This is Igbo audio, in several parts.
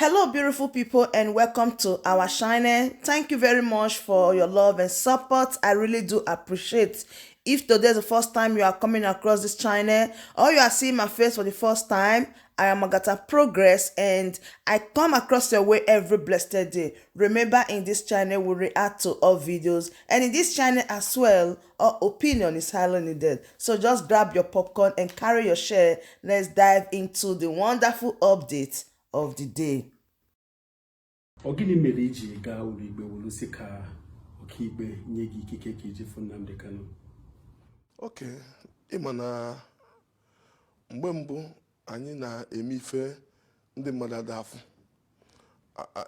Hello, beautiful people, and welcome to our channel. Thank you very much for your love and support. I really do appreciate. If today is the first time you are coming across this channel or you are seeing my face for the first time, I am Magatha Progress and I come across your way every blessed day. Remember, in this channel, we react to all videos, and in this channel as well, our opinion is highly needed. So just grab your popcorn and carry your share. Let's dive into the wonderful update of the day. Ọ gịnị mere iji gaa ụlọikpe wuru sị ka ọkaikpe nye gị ikike ka iji fụ Nnamdi Kanu? Ok, ịma na mgbe mbụ anyị na-eme ife ndị mmadụ ada afụ.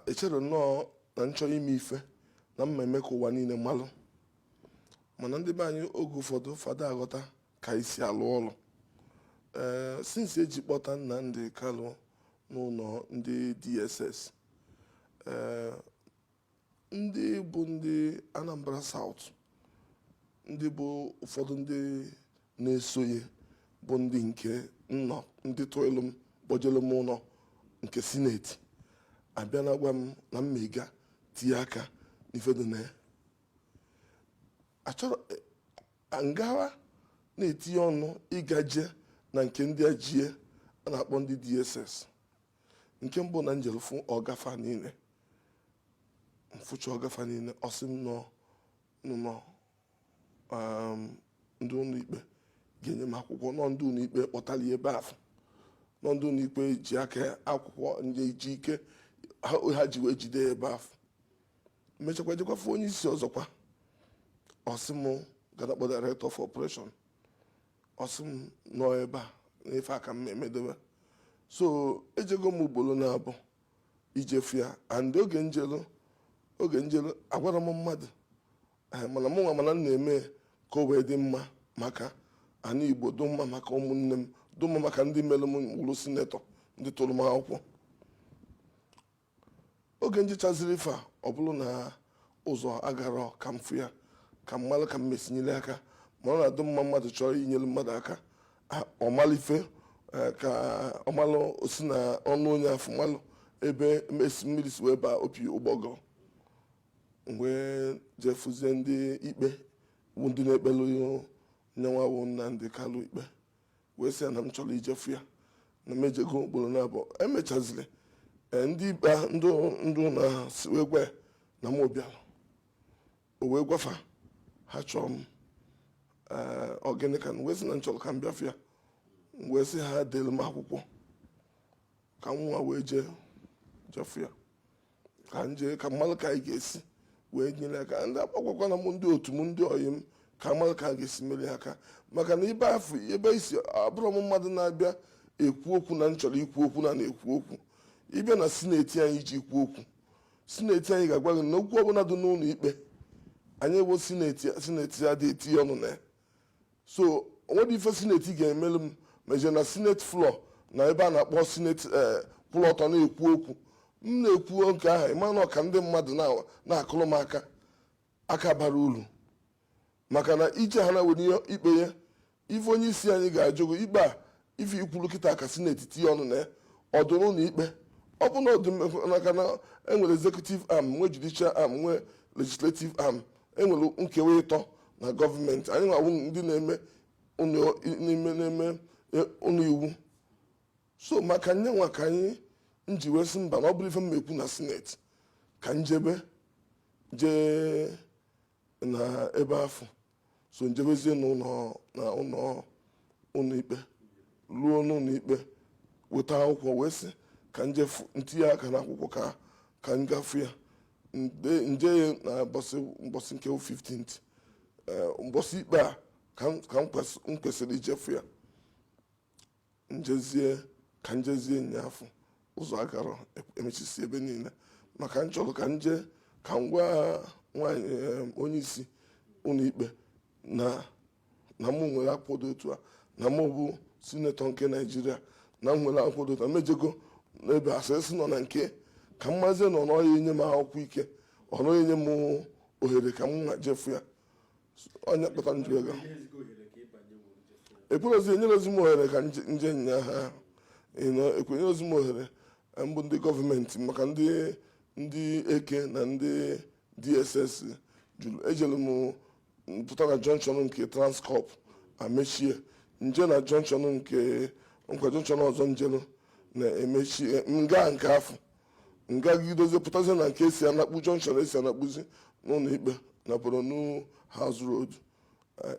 Echere nnọọ na nchọ ime ife na mma eme ka ụwa niile malụ, mana ndị be anyị oge ụfọdụ fada aghọta ka isi alụ ọrụ. Ee, since eji kpọta Nnamdi Kanu n'ụlọ ndị DSS, ee, ndị bụ ndị Anambra South, ndị bụ ụfọdụ ndị na-esonye bụ ndị nke nnọ, ndị tụịlụ m kpọjelu m ụlọ nke Senate, abịa na gwa m na mmega tinye aka n'ife dị na ya. Achọrọ ngawa na-etinye ọnụ ịgaje na nke ndị ajie a na-akpọ ndị DSS. Nke mbụ na njelụfụ ọgafa niile, mfụcha ọgafa niile, ọsị m nọ n'ụlọ ndị ụlọ ikpe ga-enye m akwụkwọ nọ ndị ụlọ ikpe kpọtara ya ebe ahụ, nọ ndị ụlọ ikpe ji aka akwụkwọ ndị ji ike ha ji wee jide ya ebe ahụ. Mechakwa jekwafu onye isi ọzọkwa, ọsị m ga-akpọ director of operation, ọsị m nọ ebe a n'ife aka m emedobe. So ejego m ugboro na-abụ ijefu ya, and oge njelu agwara m mmadụ. Mana mụ nwa mana m na-eme ka o wee dị mma maka ana Igbo, dị mma maka ụmụnne m, dị mma maka ndị mere m wụrụ senator, ndị tụrụ m akwụkwọ. Oge njechaziri ife a, ọ bụrụ na ụzọ agarọ ka m fụ ya, ka m malụ ka m mesinyere aka. Ma ọ na-adị mma mmadụ chọrọ inyere mmadụ aka, ọ malife ka ọ malụ osi na ọnụ onye afọ malụ ebe esi mmiri si wee baa opi ụgbọgọ. Wee jefuzie ndị ikpe bụ ndị na-ekpelu nyenwa bụ Nnamdi Kanu ikpe, wee sị ya na m chọrọ ijefu ya, na m ejego ugboro na abụọ. Emechaziri, ndị ikpe ndị ụlọ ahụ si wee gwa ya na m bịara. O wee gwafa ha chọọ m. Ọ gịnị ka m wee sị na m chọrọ ka m bịafụ ya? M wee sị ha dere m akwụkwọ ka m nwa wee jee jefu ya, ka m jee ka mmalụ ka anyị ga-esi wee nyere aka. Ndị agbagwakwana m, ndị otu m, ndị ọyị m, ka mmalụ ka a ga-esi mere aka, maka na ibe afọ ebe isi abụrụ m mmadụ na-abịa ekwu okwu na m chọrọ ikwu okwu na na-ekwu okwu. Ịbịa na Senate anyị iji ikwu okwu, Senate anyị ga-agwa gị na okwu ọbụla dị n'ụlọ ikpe anyị bụ Senate, Senate adịghị etinye ọnụ na ya. So onwere ife Senate ga-emelu m meje na Senate floor, na ebe a na-akpọ Senate, ee, kwụrụ ọtọ na-ekwu okwu. M na-ekwu nke ahụ, ịma na ọka ndị mmadụ na-akụrụ m aka aka bara uru, maka na ije ha na were ikpe ya, ife onye isi anyị ga-ajụ gị ikpe a, ife ikwuru kịta ka Senate tinye ọnụ na ya, ọ dụrụ ụlọ ikpe? Ọ bụ na ọ dị maka na enwere executive arm, nwee judicial arm, nwee legislative arm. Enwere nkewa ịtọ na gọọmenti anyị nwawu ndị na-eme n'ime na-eme ụlọ iwu. So maka nyenwa ka anyị nji wee sị mba, na ọ bụrụ ife m ekwu na Senate, ka njebe jee na ebe afọ. So njebezie n'ụlọ na ụlọ ụlọ ikpe, ruo n'ụlọ ikpe, weta akwụkwọ wee sị ka nje ntinye aka n'akwụkwọ ka m gafu ya. Nje ya na mbọsị nke 15th, mbọsị ikpe a ka m kwesịrị ijefu ya. Njezie ka njezie nyaafụ, ụzọ agara emechisi ebe niile, maka m chọrọ ka nje ka m gwa nwaanyị onye isi ụlọ ikpe na mụ nwere akwụkwọ dị otu a, na mụ bụ senator nke Naijiria, na m nwere akwụkwọ dị otu a, mejego n'ebe asịsị nọ na nke ka mmazie nọ n'ọya enye m akwụkwọ ike, ọ nọ enye m ohere ka m nwa jefu ya. Onye kpatara nju ego ekwerozi enyerezi m ohere ka nje nya ha, ekwenyerezi m ohere. Mbụ ndị gọọmenti, maka ndị eke na ndị DSS jụrụ. Ejelu m pụta na junction nke Transcorp, amechie. Nje na junction nke nkwa, junction ọzọ njelu na-emechi nga nke afọ ngagidozie, pụtazie na nke esi anakpu, junction esi anakpuzi n'ụlọ ikpe na Borno House Road,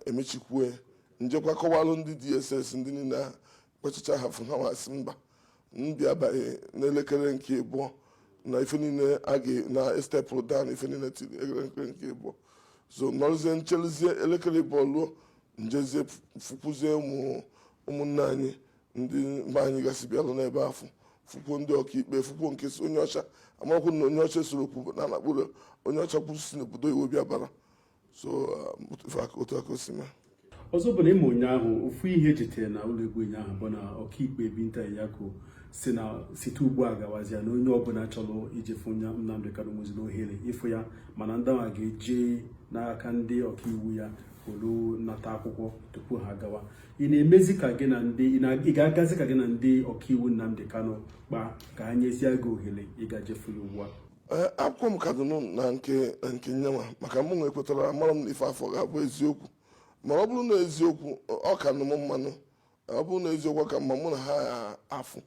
emechikwue. Njekwa kọwalụ ndị DSS, ndị niile ahụ kpachicha ha fụ, ha wasị mba, mbịa banye n'elekere nke 2 na ife niile a ga na step down, ife niile tiri elekere nke 2. So nọrụzie ncheluzie elekere 2 luo, njezie fụkwuzie ụmụnne anyị, ndị mba anyị gasị bịalụ n'ebe afọ, fụkwuo ndị ọkaikpe, fụkwuo nke si onye ọcha amarakwu na onye ọcha soro okwu na anakpụrụ onye ọcha kwusi n'obodo iwu bịa bara. So ife otu aka o si mee. Ọzọ bụ na ịma ụnyaahụ, ofu ihe ejetere na ụlọ ikpe ụnyaahụ bụ na ọkaikpe Binta Nyako si na site ugbu a gawazịa, na onye ọbụla chọrọ ijefu Nnamdi Kanu nweziri ohere ịfụ ya, mana ndị ahụ ga-eje n'aka ndị ọkaiwu ya olu nata akwụkwọ tupu ha gawa. Ị na-emezi ka gị na ndị ị ga-agazi ka gị na ndị ọkaiwu Nnamdi Kanu kpaa ka ha nyezie gị ohere ịga jefu ya ugbu a? Ee, akwụkwọ m ka dị na nke nyenwa, maka mụ nwe kwetara amara m na ife afọ ga-abụ eziokwu. Mana ọ bụrụ na eziokwu, ọ ka nụ m mmanụ. Ọ bụrụ na eziokwu, ka mma mụ na ha afụ.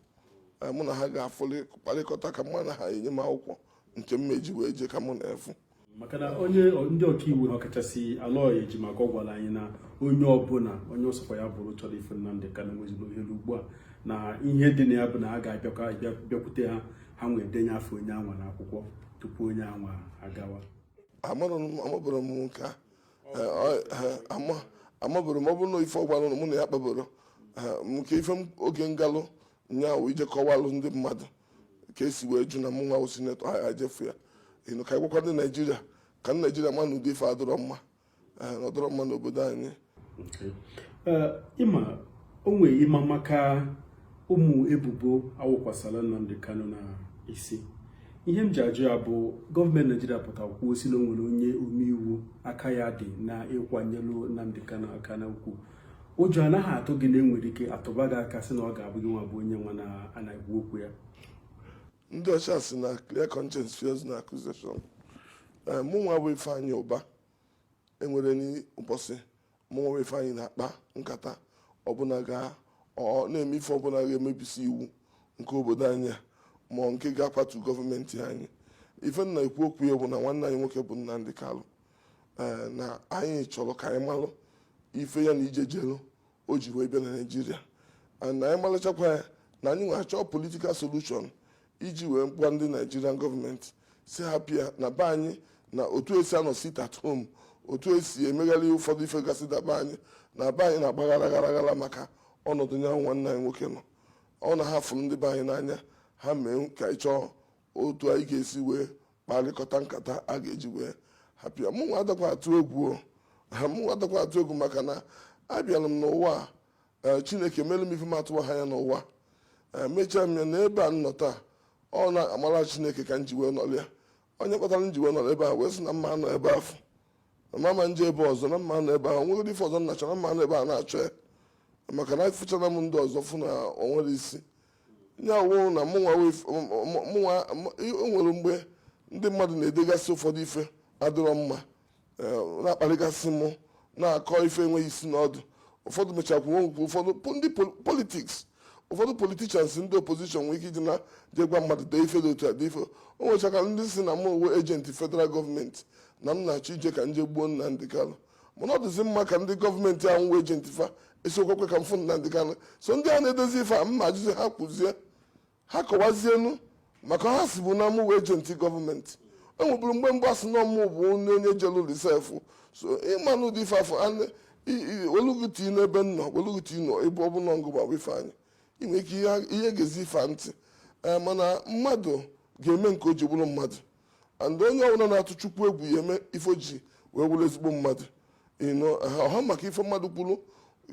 Mụ na ha ga-afụli kparịkọta ka mma na ha enye m akwụkwọ nke m meji wee jee ka mụ na-efu. Maka na onye ndị ọkaiwu ha, ọkachasị Aloy Ejimakor, gwara anyị na onye ọbụla, onye ọsọkwa ya bụrụ, chọrọ ife Nnamdi Kanu nweziri ohere ugbu a, na ihe dị na ya bụ na ha ga-abịakwa bịakwute ha, ha nwee denye afọ onye anwa na akwụkwọ tupu onye anwa agawa. Amabụrụ m nke a. Amabụrụ m. Ọ bụrụ na ife ọ gwara mụ na ya kpaboro nke ife m oge ngalụ nyaawụ ije kọwalụ ndị mmadụ ka esi wee jụ na mụ nwa senator ha ejefu ya ịnụ, ka anyị gwakwa ndị Naijiria, ka ndị Naijiria ma na ụdị ife adịrọ mma, na ọdịrọ mma n'obodo anyị. Ịma o nwee ịma maka ụmụ ebubo awụkwasara Nnamdi Kanu na isi, ihe m ji ajụ ya bụ, gọọmenti Naijiria pụta kwuo si na o nwere onye omeiwu aka ya dị na ịkwanyelu Nnamdi Kanu aka na ukwu. Ụjọ anaghị atụ gị na enwere ike atụba gị aka sị na ọ ga-abụ gị nwa bụ onye nwa na-ekwu okwu ya? Ndị ọcha si na clear conscience fears no accusation. Mụ nwa bụ Ifeanyị Ụba enwere n'ụbọchị mụ nwa bụ Ifeanyị na-akpa nkata ọbụla ga ọ na-eme ife ọbụla ga-emebisi iwu nke obodo anyị a, ma nke ga-akwatu gọọmenti anyị. Ife nna ekwu okwu ya bụ na nwanne anyị nwoke bụ Nnamdi Kanu, ee, na anyị chọrọ ka anyị malụ ife ya na ije jelu o ji wee bịa na Naijiria, and anyị malụchakwa ya na anyị nwe achọ political solution iji wee gwa ndị Nigerian gọọmenti si hapụ ya na be anyị, na otu esi anọ sit at home, otu esi emegharị ụfọdụ ife gasị daba anyị na be anyị na-agba ghara ghara ghara maka ọnọdụ ya nwanne anyị nwoke nọ. Ọ na ha fụrụ ndị be anyị n'anya, ha mee ka anyị chọọ otu anyị ga-esi wee kparịkọta nkata a ga-eji wee hapụ ya. Mụ nwa adakwa atụ egwu o. Ha, mụ nwa adakwa atụ egwu, maka na abịara m n'ụwa a, Chineke mere m ife m atụwa ha ya n'ụwa. Mechaa m ya na ebe a m nọ taa, ọ na-amara Chineke ka m ji wee nọrọ ya. Onye kpatara m ji wee nọrọ ebe a wee sị na mma anọ ebe afọ na mama nje ebe ọzọ, na mma anọ ebe ahụ nwegoro ife ọzọ m na-achọ, na mma anọ ebe a na-achọ ya, maka na afụchara m ndị ọzọ fụ na o nwere isi ya wụ na mụnwa o nwere mgbe ndị mmadụ na-edegasị ụfọdụ ife adịrọ mma, na-akparịgasị mụ, na-akọ ife enweghị isi n'ọdụ. Ụfọdụ mechakwa nwekwu ụfọdụ ndị politics, ụfọdụ politicians, ndị opposition nwere ike iji na je gwa mmadụ dee ife dị otu a, dee ife o nwechakara ndị si na mụ wee agent federal gọọmenti, na m na-achọ ije ka nje gbuo Nnamdi Kanu. Mana ọ dịzi mma ka ndị gọọmenti ahụ wee agent fa esiokwekwe ka m fụ Nnamdi Kanu. So ndị a na-edozi ife a, mma ajụzi ha, kwuzie, ha kọwazienu, maka ha si bụ na mụ wee agent gọọmenti. E nweburu mgbe mgbe asị na mụ bụ onye jelu risefụ. So ịma n'ụdị ife afọ welugu tii n'ebe m nọ, welugu tii nọ ebe ọ bụ nọ ngụ ma bụ Ifeanyị, ị nwere ike ihe ga-ezi ife a ntị. Ee, mana mmadụ ga-eme nke o ji bụrụ mmadụ, and onye ọbụla na-atụ Chukwu egwu ya eme ife o ji wee wụrụ ezigbo mmadụ. Ịnụ ọha maka ife mmadụ kwuru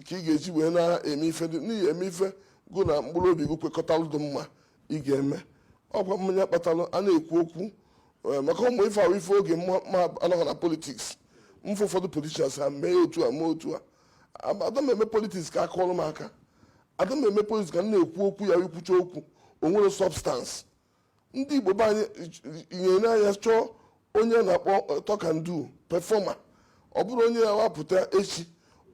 ka ị ga-eji wee na-eme ife dị n'ihi eme ife gụ na mkpụrụ obi gị kwekọtalụ dị mma ị ga-eme. Ọkwa mmanya kpatalụ a na-ekwu okwu, maka ụmụ ife ahụ ife oge ma anọghị na politics mfe. Ụfọdụ politicians ha mee otu a, mee otu a. Ada m eme politics ka akụọrọ m aka, ada m eme politics ka m na-ekwu okwu ya ikwucha okwu o nwere substance. Ndị Igbo be anyị nyere anya chọọ onye a na-akpọ talk and do performer. Ọ bụrụ onye ya wapụta echi,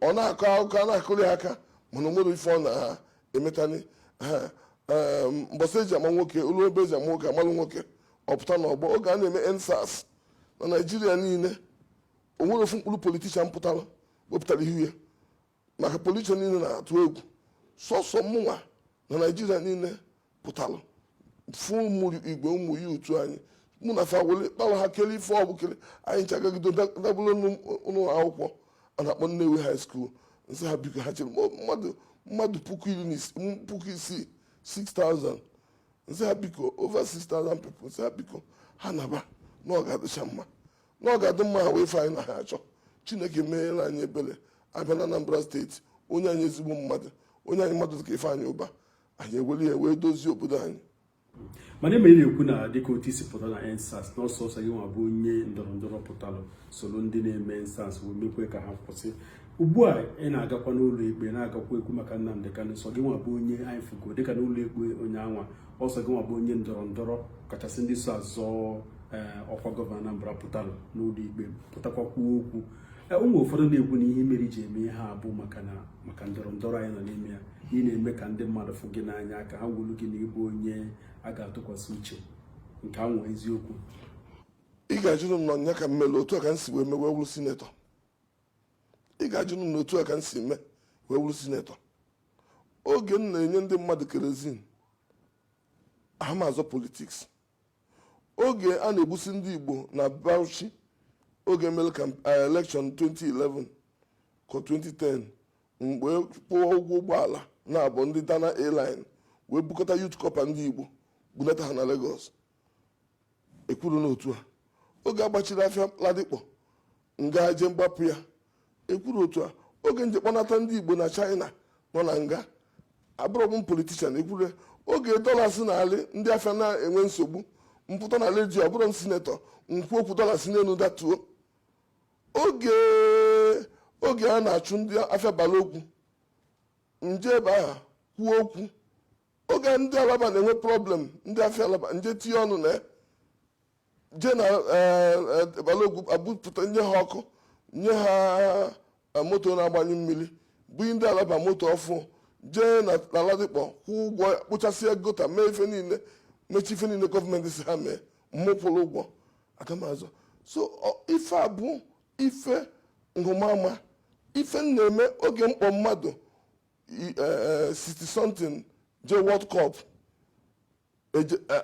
ọ na-akọ akụkọ, a na-akụrụ ya aka, mana o nwere ife ọ na-emetani ha. Mbọsị eji ama nwoke olu, ebe eji ama nwoke amalụ nwoke, ọ pụta n'ọgbọ. Oge a na-eme EndSARS na Naijiria niile, o nwere ofu mkpụrụ politician pụtara wepụtara ihu ya, maka politician niile na-atụ egwu. Sọsọ mụnwa na Naijiria niile pụtara fụ ụmụ igwe, ụmụ youth anyị, mụ na fa wele kpara ha kele ife ọ bụ kele anyị nchagagide dabụrụ ụlọ akwụkwọ a na-akpọ Nnewi High School. Nsị ha biko, ha chere mmadụ 60,000, 6,000. Nsị ha biko, over 6,000 people. Nsị ha biko, ha naba na ọ ga-adịcha mma, na ọ ga-adị mma. Ha wee ife anyị na ha achọ. Chineke meere anyị ebere, abịa na Anambra Steeti, onye anyị ezigbo mmadụ, onye anyị mmadụ dịka Ifeanyị Ụba, anyị ewere ya wee dozie obodo anyị. Mana eme ị na-ekwu na dịka otu isi pụta na EndSARS, na ọsọ ọsọ gị nwa bụ onye ndọrọ ndọrọ pụtalụ soro ndị na-eme EndSARS wee mekwe ka ha kwụsị. Ugbu a ị na-agakwa n'ụlọ ikpe, na-agakwa ekwu maka Nnamdi Kanu, sọ gị nwa bụ onye anyị fugo dịka n'ụlọ ikpe ụnyaahụ. Ọsọ gị nwa bụ onye ndọrọ ndọrọ kachasị ndị so azọ ọkwa gọvanọ Anambra pụtalụ n'ụlọ ikpe, pụtakwa kwuo okwu. Ụmụ ụfọdụ na-ekwu na ihe mere iji eme ihe a bụ maka na maka ndọrọ ndọrọ anyị nọ n'ime ya, ị na-eme ka ndị mmadụ fụ gị n'anya, ka ha welu gị na ịbụ onye a ga-atụkwasị uche. Nke ahụ eziokwu? Ị ga-ajụrụ m na ọnya ka m mere otu a ka m si wee mee wee wụrụ senator. Ị ga-ajụrụ m na otu a ka m si mee wee wụrụ senator. Oge m na-enye ndị mmadụ kerosene, ha ma azọ politics. Oge a na-egbusi ndị Igbo na Bauchi, oge mere election 2011 ka 2010, mgbe kwụọ ụgwọ ụgbọala na-abụ ndị Dana Airline wee bukọta youth corper ndị Igbo bunata ha na Lagos, ekwuru n'otu a. Oge agbachiri afịa Ladipo, nga je mgbapụ ya, ekwuru otu a. Oge nje kpọnata ndị Igbo na China nọ na nga, abụrụ m politician, ekwuru. Oge dọla si n'alị, ndị afịa na-enwe nsogbu, mpụta na redio, abụrụ m senator, nkwu okwu, dọla si n'elu datuo. Oge a na-achụ ndị afịa Balogwu, nje ebe ahụ kwuo okwu. Oge ndị Alaba na-enwe problem, ndị afịa Alaba, nje tinye ọnụ na ya, jee na Balogwu abụpụta, nye ha ọkụ, nye ha moto na-agbanyụ mmiri, bunye ndị Alaba moto ọfụ, jee na Ladipo kwụọ ụgwọ, kpụchasịa gutter, mee ife niile, mechi ife niile gọọmenti si ha mee, mụ kwụrụ ụgwọ akamazụ. So ife a bụ ife nhụmama, ife m na-eme. Oge mkpọ mmadụ 60 something jee World Cup,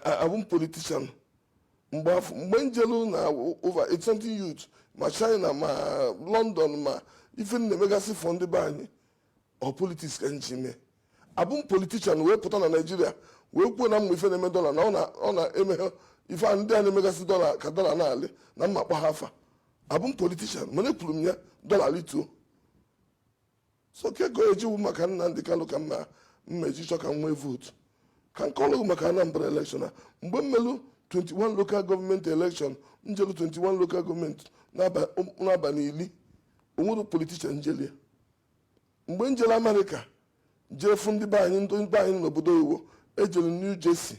abụ m politician mgbe afọ? Mgbe njelu na over 8 something youth, ma China ma London, ma ife m na-emegasị for ndị be anyị, ọ politics ka m ji mee? Abụ m politician wee pụta na Naijiria wee kwuo na mma ife na-eme dọla na ọ na-emeghe ife a ndị a na-emegasị dọla ka dọla na-alị na mma kpọ ha afa? Abụ m politician? Mana ekwuru m ya, dọla lituo. So keko ejiwu maka Nnamdi Kanu ka mma mmeji chọ ka m nwee vote ka nke ọlụgụ maka Anambra election a. Mgbe m melu 21 local government election, njelu 21 local government n'abalị 10, onwere politician njelie. Mgbe njelu Amerịka jee fụ ndị be anyị, ndị be anyị n'obodo oyibo, ejelu New Jersey,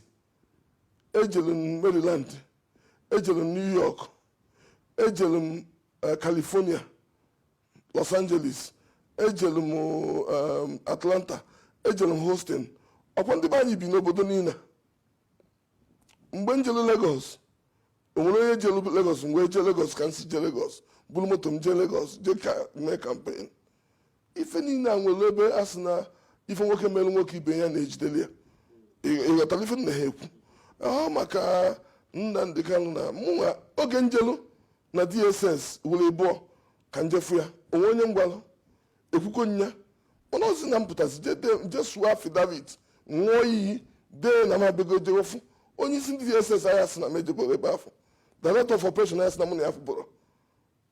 ejelu m Maryland, ejelu m New York, ejelu m California, Los Angeles, ejelu m Atlanta, ejelu m Houston. Ọkwa ndị be anyị bi n'obodo niile. Mgbe m jelu Lagos, o nwere onye jelu Lagos? Mgbe jee Lagos, ka m si jee Lagos, buru moto m jee Lagos, jee ka mee campaign. Ife niile a nwere ebe a sị na ife nwoke mere nwoke ibe ya na-ejideli ya. Ị ghọtara ife m na ha ekwu? Ọ maka Nnamdi Kanu na mụnwa, oge njelu na DSS were bụọ ka njefu ya, onwe onye ngwalụ ekwuko nya. Mana ozi na mpụtazi jee sụọ affidavit, ṅụọ iyi, dee na m abịago jegofu onye isi ndị DSS anya, sị na m ejeboro ebe afọ, director of operation anya sị na mụ na ya fụbọrọ.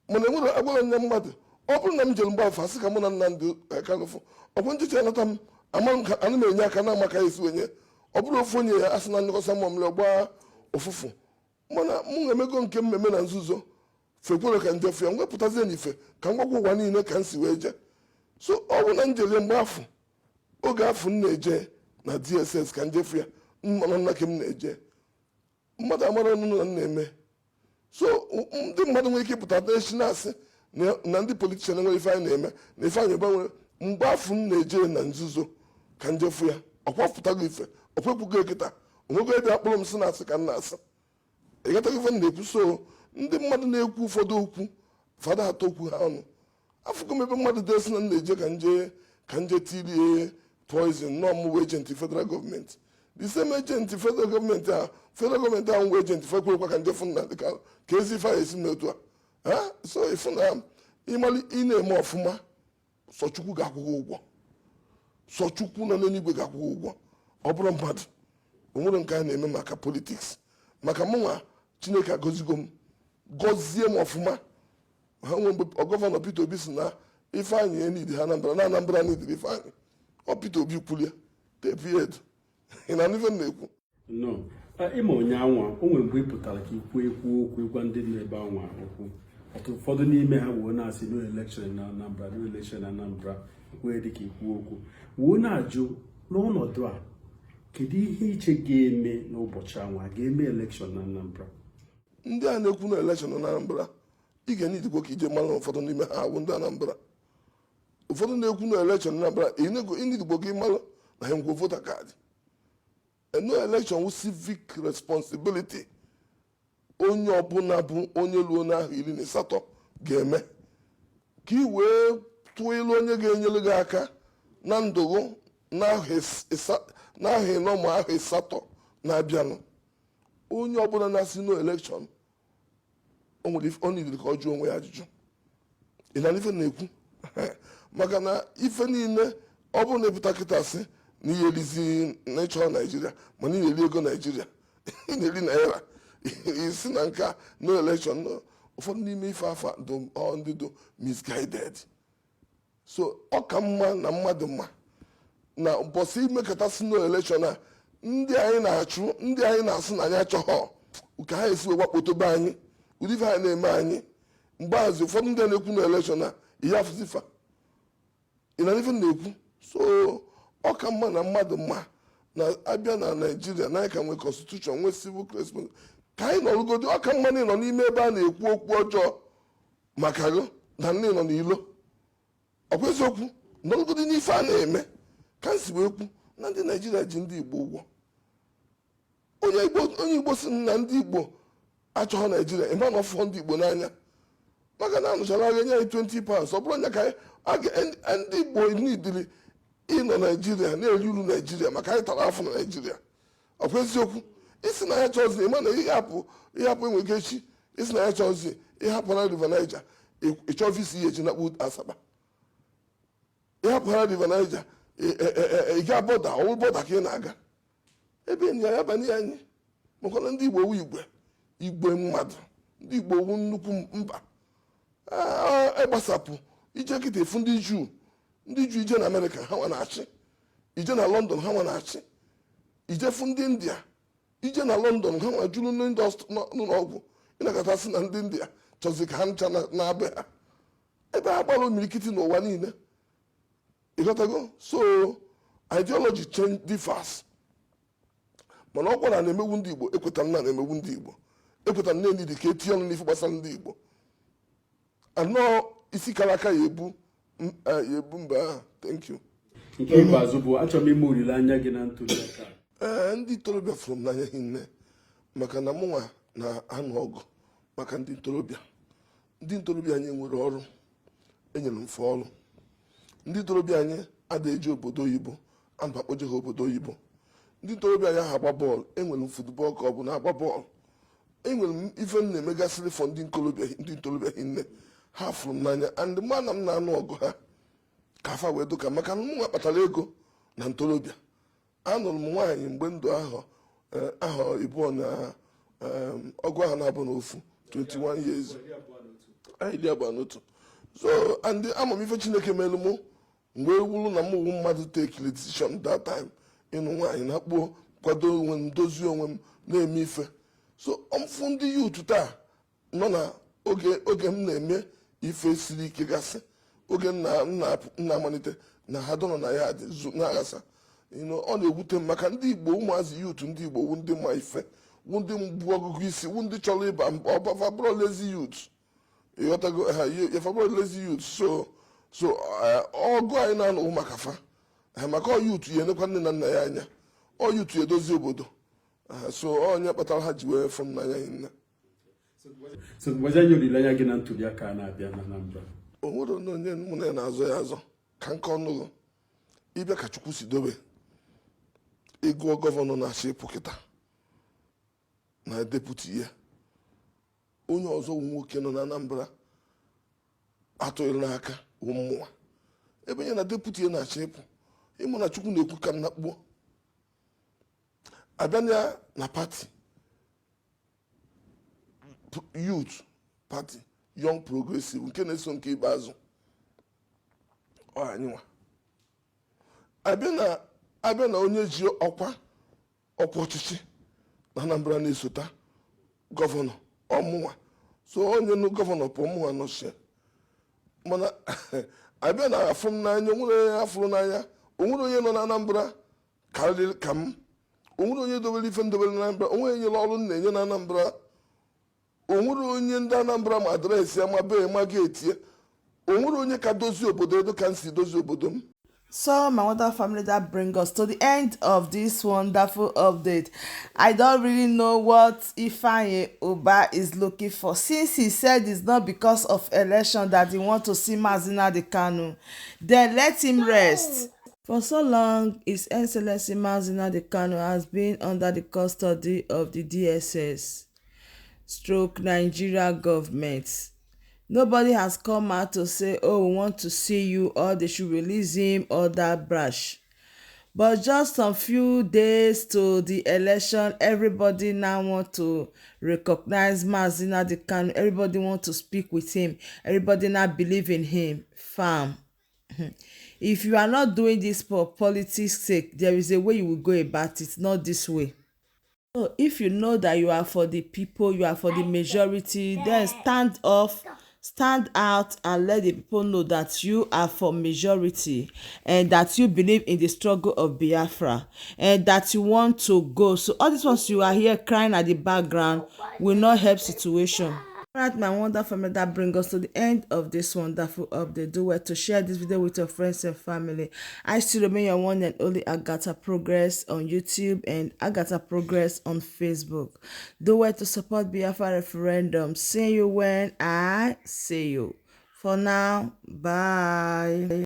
Mana enwere agwara nye mmadụ, ọ bụrụ na m jere mgbe afọ, asị ka mụ na Nnamdi Kanu fụ, ọ bụ njeche anata m ama m ka ana m enye aka na amaka esi wenye. Ọ bụrụ ofu onye ya asị na nyekọsa mmụọ gbaa ụfụfụ, mana mụ na-emego nke mmemme na nzuzo fekwere ka njefu ya, mwepụtazie n'ife ka m gwakwa ụwa niile ka m si wee jee. So ọ bụ na njelie mgbe afọ, oge afọ m na-eje na DSS ka njefu ya, mana nna ka m na-eje. Mmadụ amara ọnụ na m na-eme. So ndị mmadụ nwere ike ịpụta echi na-asị na ndị politician nwere ife anyị na-eme na Ifeanyị Ụba nwere. Mgbe afọ m na-eje na nzuzo ka njefu ya, ọkwapụtago ife, ọkwekwugo kịta onwego ebe akpụrụ m sị na-asị ka m na-asị. Ịghọtago ife m na-ekwu? So ndị mmadụ na-ekwu ụfọdụ okwu, fada atọ okwu ha ọnụ. Afụgo m ebe mmadụ dị sị na m na-eje ka nje tirie poison nọọ mụ agent federal gọọmenti. The same agent federal gọọmenti a, federal gọọmenti ahụ ngwa agent fekwekwa ka nje fụ Nnamdị Kanụ ka ezi ife ahụ esi m n'otu a ha. So ịfụ na ịmali ị na-eme ọfụma, sọ Chukwu ga-akwụ gị ụgwọ, sọ Chukwu nọ n'eluigwe ga-akwụ gị ụgwọ. Ọ bụrụ mmadụ o nwere nke a na-eme maka politics, maka mụnwa, Chineke agọzigo m, gọzie m ọfụma. Ha nwe mgbe gọvanọ Peter Obi si na Ifeanyị enidi ha Anambra na Anambra nidiri Ifeanyị. Ọ Peter Obi kwulie tepu ya edo. Ị na ife m na-ekwu? Nnọọ. Ịma onye anwa o nwere mgbe ị pụtara ka ikwu ekwu okwu, ịgwa ndị nọ ebe anwa okwu. Ọtụtụ ụfọdụ n'ime ha wee na-asị no election na Anambra, no election na Anambra, wee dị ka ikwu okwu wee na-ajụ n'ọnọdụ a, kedu ihe iche ga-eme n'ụbọchị anwa ga-eme election na Anambra? Ndị a na-ekwu na election na Anambra, ị ga-enidikwa ka ije mara na ụfọdụ n'ime ha awụ ndị Anambra. Ụfọdụ na-ekwu na election na Anambra, ịnidigbo gị mara na ha nkwe voter card. No election wụ civic responsibility onye ọbụla bụ onye ruo n'ahụ 18 ga-eme ka ị wee tụọ ilu onye ga-enyere gị aka na ndụ gị n'ahụ 4 ma ahụ 8 na-abịanụ. Onye ọbụla na-asị no election, o nwere ọ nidiri ka ọ jụọ onwe ya ajụjụ. Ị na ife na-ekwu? Maka na ife niile, ọ bụrụ na ịpụta kịta sị na ihe elizi na ịchọrọ Naijiria, mana ị na-eri ego Naijiria, ị na-eri naira, isi na nke a no election, no. Ụfọdụ n'ime ife afa ọ ndị do misguided. So ọ ka mma na mmadụ ma na ụbọchị imekọtasị no election a, ndị anyị na-achụ, ndị anyị na-asị na anyị achọghọ ka ha esi wee wakpotobe anyị, ụdị ife ha na-eme anyị mgbeazị. Ụfọdụ ndị a na-ekwu na election a, ihe afụzifa. Ị na ife m na-ekwu? So ọ ka mma na mmadụ ma na abịa na Naijiria na anyị ka nwee constitution, nwee civil response, ka anyị nọrụgodi. Ọ ka mma na ịnọ n'ime ebe a na-ekwu okwu ọjọọ maka gị na nne nọ n'ilo. Ọ bụ eziokwu, nọrụgodi n'ife a na-eme. Ka m si wee kwu na ndị Naijiria ji ndị Igbo ụgwọ. Onye Igbo, onye Igbo si na ndị Igbo achọghọ Naijiria, ịma na ọfụọ ndị Igbo n'anya, maka na anụchara agha nye anyị £20. Ọ bụrụ onye ka ndị Igbo niidiri ịnọ Naijiria na-eri uru Naijiria, maka anyị tara afọ na Naijiria. Ọ bụ eziokwu, isi na ya chọzi, ịma na ịhapụ enwe ike echi isi na ya chọzi ịhapụ na River Niger, ịchọ visa ihe eji nakpu Asaba. Ịhapụ ha River Niger, ị gaa border, ọwụ border ka ị na-aga ebe enyi ya banye anyị. Makwa na ndị Igbo wu igwe igwe mmadụ, ndị Igbo wu nnukwu mba ịgbasapụ ije kịta efu ndị Juu. Ndị Juu, ije na Amerịka, ha nwa na-achị. Ije na London, ha nwa na-achị. Ije fụ ndị India, ije na London, ha nwa juru n'ụlọ ọgwụ. Ịnakọta sị na ndị India chọzi ka ha ncha na-abịa ha ebe ha gbara omirikiti n'ụwa niile. Ịghọtago? So ideology change differs, mana ọkwa na na-emegbu ndị Igbo. Ekweta m na na-emegbu ndị Igbo, ekweta m na-enidi ka etinye ọnụ n'ife gbasara ndị Igbo anọ isi kara aka ya ebu ya ebu mba ahụ. Thank you. Nke ikpeazụ bụ, achọrọ m ime olileanya gị na ntuli aka. Ee, ndị ntorobịa fụrụ m n'anya hinne, maka na mụnwa na-anụ ọgụ maka ndị ntorobịa. Ndị ntorobịa anyị nwere ọrụ, enyere m fe ọrụ. Ndị ntorobịa anyị ada eji obodo oyibo ana akpọje ha obodo oyibo. Ndị ntorobịa anyị ahụ agba bọọlụ, enwere m football ka ọ bụ na-agba bọọlụ. Enwere m ife m na-emegasịrị for ndị ntorobịa. Ndị ntorobịa hinne, ha fụrụ m n'anya, and mma na m na-anụ ọgụ ha ka afa wee doka, maka na mụnwa kpatara ego na ntorobịa. Anụrụ m nwaanyị mgbe ndụ ahụ ahọ ịbụọ na ọgụ ahụ na-abụ n'ofu, 21 years, 21. So and ama m ife Chineke mere mụ mgbe wuru na m wụ mmadụ take decision that time ịnụ nwaanyị na kpuo, kwado onwe m, dozie onwe m, na-eme ife. So mfụ ndị youth taa nọ na oge m na-eme ife siri ike gasị, oge m na-amalite na ha dọnọ na ya dị na-aghasa. Ọ na-ewute m maka ndị Igbo, ụmụazị youth ndị Igbo wu ndị ma ife. Wụ ndị mgbu ọgụgụ isi, wụ ndị chọrọ ịba ọbafa bụrụ lazy youth. Ịghọtago? Ha efa bụrụ lazy youth. So ọgụ anyị na-anụ maka fa, maka ọ youth ya enekwa nne na nna ya anya, ọ youth ya edozi obodo. So onye kpatara ha ji wee fụ m n'anya hinne. So gwazi anyị olileanya gị na ntụliaka a na-abịa na Anambra. O nwere onye mụ na ya na-azọ ya azọ ka nke ọnụgụ ịbịa ka Chukwu si dobe ịgụọ governor na-achị ịpụ kịta na deputy ya, onye ọzọ wụ nwoke nọ na Anambra atụghịrị n'aka wụ mmụọ ebe ya na deputy ya na-achọ ịpụ. Ịmụ na Chukwu na-ekwu ka m nakpuo abịa na party, youth party, Young Progressive, nke na-eso nke ikpeazụ ọ anyị nwa abịa na onye ji ọkwa ọchịchị na Anambra na-esota governor ọmụnwa. So onye nụ governor pụọ, mụnwa nọchie. Mana abịa na afụ m n'anya, onwere onye afụrụ n'anya, onwere onye nọ na Anambra karịrị ka m, onwere onye dobere ife ndobere na Anambra, onwere nyere ọrụ m na-enye na Anambra, onwere onye ndị Anambra ma address ya, ma bee ma gate ya, onwere onye ka dozie obodo edo ka m si dozie obodo m. So, my wonderful family, that brings us to the end of this wonderful update. I don't really know what Ifeanyi Ubah is looking for, since he said it's not because of election that he want to see Mazi Nnamdi Kanu. Then let him rest. For so long, His Excellency Mazi Nnamdi Kanu has been under the custody of the DSS stroke Nigeria government. Nobody has come out to say, "Oh, we want to see you," or they should release him or that brush. But just some few days to the election, everybody now want to recognize Mazi Nnamdi Kanu. Everybody want to speak with him. Everybody now believe in him. Fam. If you are not doing this for politics sake, there is a way you will go about it, not this way. So if you know that you are for the people, you are for the majority, then stand off, stand out and let the people know that you are for majority and that you believe in the struggle of Biafra and that you want to go. So all these ones you are here crying at the background will not help situation. Alright, my wonderful family, that bring us to the end of this wonderful update. Do well to share this video with your friends and family. I still remain your one and only Agatha Progress on YouTube and Agatha Progress on Facebook. Do well to support Biafra referendum. See you when I see you. For now, bye.